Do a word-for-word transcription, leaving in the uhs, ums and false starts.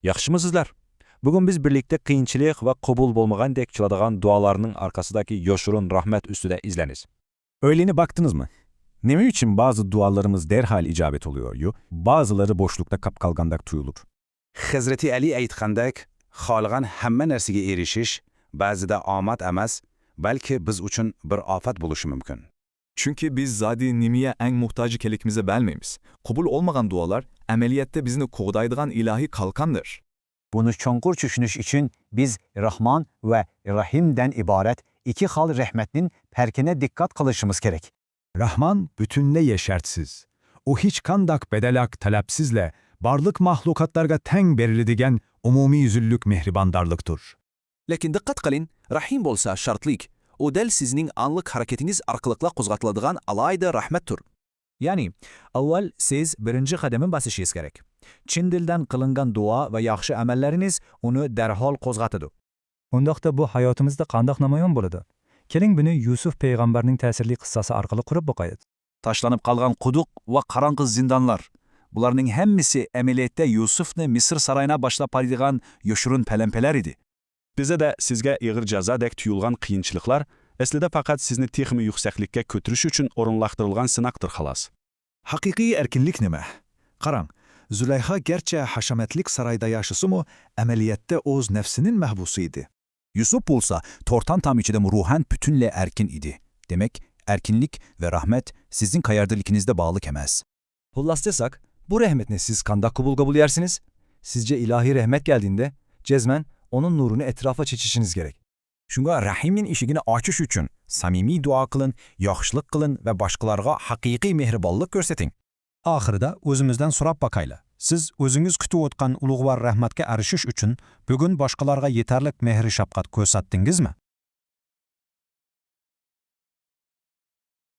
ياخشىمۇ سىزلەر؟ بۈگۈن بىز بىرلىكتە قىيىنچىلىق ۋە قوبۇل بولمىغاندەك چىلادىغان دۇئالارنىڭ ئارقىسىدىكى يوشۇرۇن رەھمەت ئۈستىدە ئىزلەنىمىز. ئويلىنىپ باقتىڭىزمۇ؟ نېمە ئۈچۈن بەزى دۇئالىرىمىز دەرھال ئىجابەت بولۇيور، بەزىلىرى بوشلۇقتا قاپ قالغاندەك تۇيۇلۇر؟ ھەزرىتى ئەلى ئېيتقاندەك، خالىغان ھەممە نەرسىگە ئېرىشىش بەزىدە ئامەت ئەمەس، بەلكى بىز ئۈچۈن بىر ئافەت بولۇشى مۇمكىن. چۈنكى بىز زادى نېمىگە ئەڭ موھتاج ئىكەنلىكىمىزنى بىلمەيمىز. قوبۇل بولمىغان دۇئالار ئەمەلىيەتتە بىزنى قوغدايدىغان ئىلاھىي قالقاندۇر. بۇنى چوڭقۇر چۈشىنىش ئۈچۈن بىز راھمان ۋە راھىمدىن ئىبارەت ئىككى خىل رەھمەتنىڭ پەرقىنى دىققەت قىلىشىمىز كېرەك. راھمان پۈتۈنلەي شەرتسىز. ئۇ ھېچقانداق بەدەل تەلەپسىزلا بارلىق مەخلۇقاتلارغا تەڭ بېرىلىدىغان ئومۇميۈزلۈك مېھرىباندارلىقتۇر. لېكىن دىققەت قىلىڭ، رەھىم بولسا شەرتلىك. ئۇ دەل سىزنىڭ ئاڭلىق ھەرىكىتىڭىز ئارقىلىقلا قوزغىتىلىدىغان ئالاھىدە رەھمەتتۇر. يەنى، ئاۋۋال سىز بىرىنچى قەدەمنى بېسىشىڭىز كېرەك. چىن دىلدىن قىلىنغان دۇئا ۋە ياخشى ئەمەللىرىڭىز ئۇنى دەرھال قوزغىتىدۇ. ئۇنداقتا بۇ ھاياتىمىزدا قانداق نامايان بولىدۇ؟ كېلىڭ، بۇنى يۈسۈپ پەيغەمبەرنىڭ تەسىرلىك قىسسىسى ئارقىلىق قۇرۇپ باقايلى. تاشلىنىپ قالغان قۇدۇق ۋە قاراڭغۇ زىندانلار، بۇلارنىڭ ھەممىسى ئەمەلىيەتتە يۈسۈپنى مىسىر سارىيىغا باشلاپ بارىدىغان يوشۇرۇن پەلەمپەيلەر ئىدى. بىزدە سىزگە ئېغىر جازادەك تۇيۇلغان قىيىنچىلىقلار ئەسلىدە پەقەت سىزنى تېخىمۇ يۈكسەكلىككە كۆتۈرۈش ئۈچۈن ئورۇنلاشتۇرۇلغان سىناقتۇر، خالاس. ھەقىقىي ئەركىنلىك نېمە؟ قاراڭ، زۇلەيخا گەرچە ھەشەمەتلىك سارايدا ياشىسىمۇ، ئەمەلىيەتتە ئۆز نەپسىنىڭ مەھبۇسى ئىدى. يۈسۈپ بولسا تورتان تام ئىچىدە روھەن پۈتۈنلەي ئەركىن ئىدى. دېمەك، ئەركىنلىك ۋە رەھمەت سىزنىڭ قەيەردىلىكىڭىزدە باغلىق ئەمەس. خۇلاسە دېسەك، بۇ رەھمەتنى سىز قانداق قوبۇل قىلىۋالارسىز؟ سىزچە ئىلاھىي رەھمەت كەلگەندە، جەزمەن ئۇنىڭ نۇرىنى ئەتراپقا چېچىشىڭىز كېرەك. شۇڭا رەھىمنىڭ ئىشىكىنى ئاچىش ئۈچۈن سەمىمىي دۇئا قىلىڭ، ياخشىلىق قىلىڭ ۋە باشقىلارغا ھەقىقىي مېھرىبانلىق كۆرسىتىڭ. ئاخىرىدا ئۆزىمىزدىن سوراپ باقايلى، سىز ئۆزىڭىز كۈتۈۋاتقان ئۇلۇغۋار رەھمەتكە ئېرىشىش ئۈچۈن بۈگۈن باشقىلارغا يېتەرلىك مېھىر-شەپقەت كۆرسەتتىڭىزمۇ؟